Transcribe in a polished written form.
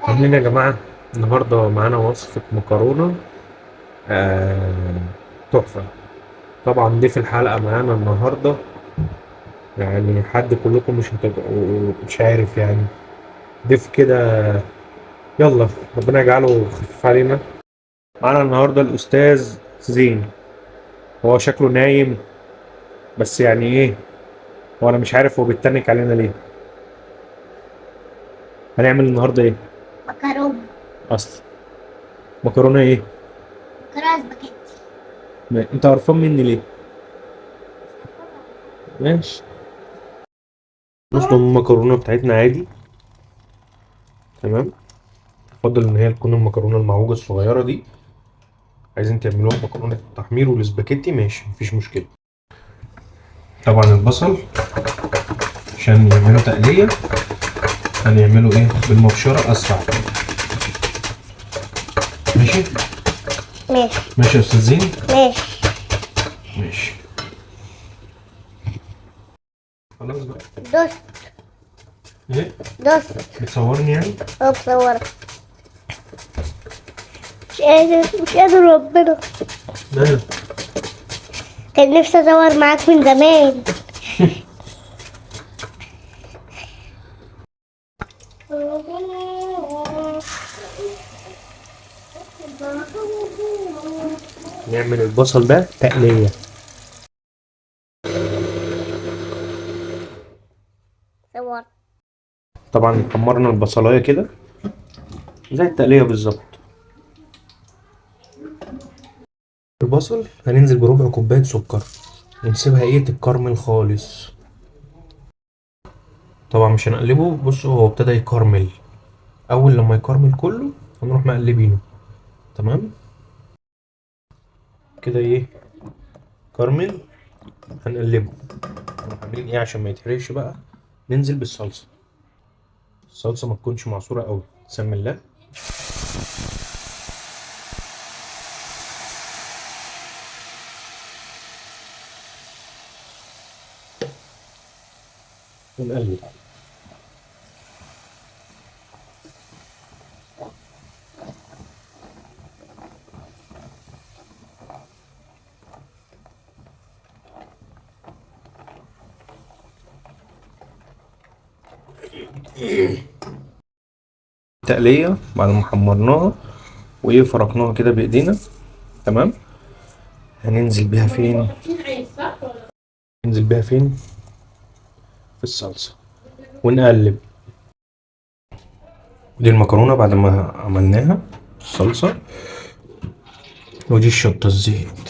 عاملين يا جماعة؟ النهاردة معانا وصفة مكرونة آه، تحفة. طبعا ضيف الحلقة معانا النهاردة، يعني حد كلكم مش هتبقوا مش عارف يعني ضيف كده، يلا ربنا يجعله خفيف علينا. معانا النهاردة الأستاذ زين. هو شكله نايم بس يعني ايه، هو انا مش عارف هو بيتنك علينا ليه. هنعمل النهاردة ايه؟ مكرونة. اصلا مكرونة ايه؟ مكرونة سباكيتي. انت قرفان مني ليه؟ ماشي، نسلق المكرونه بتاعتنا عادي، تمام. افضل ان هي تكون المكرونه المعوجه الصغيرة دي. عايزين تعملوها مكرونه التحمير والسباكيتي ماشي، مفيش مشكلة. طبعا البصل عشان نعمله تقليه هنعمله ايه؟ بالمبشره اسرع. ماشي ماشي. ماشي يا استاذ زين. ماشي. ماشي خلاص بقى. دوست. ايه؟ دوست. بتصورني يعني؟ اه بصورك. مش قادر، مش قادر ربنا. ماله؟ كان نفسي اصور معاك من زمان. نعمل البصل ده تقليه. صور. طبعا حمرنا البصلايه كده زي التقليه بالظبط. البصل هننزل بربع كوباية سكر ونسيبها ايه تتكرمل خالص. طبعا مش هنقلبه، بصوا هو ابتدى يكرمل. اول لما يكرمل كله هنروح مقلبينه، تمام كده. ايه كرمل، هنقلبه. نروح عاملين ايه عشان ما يتحرقش بقى؟ ننزل بالصلصه. الصلصه ما تكونش معصوره قوي. بسم الله. ونقلب. تقلية بعد ما حمرناها وايه فركناها كده بايدينا، تمام. هننزل بيها فين؟ ننزل بيها فين؟ في الصلصة ونقلب. ودي المكرونة بعد ما عملناها الصلصة، ودي الشطة الزيت.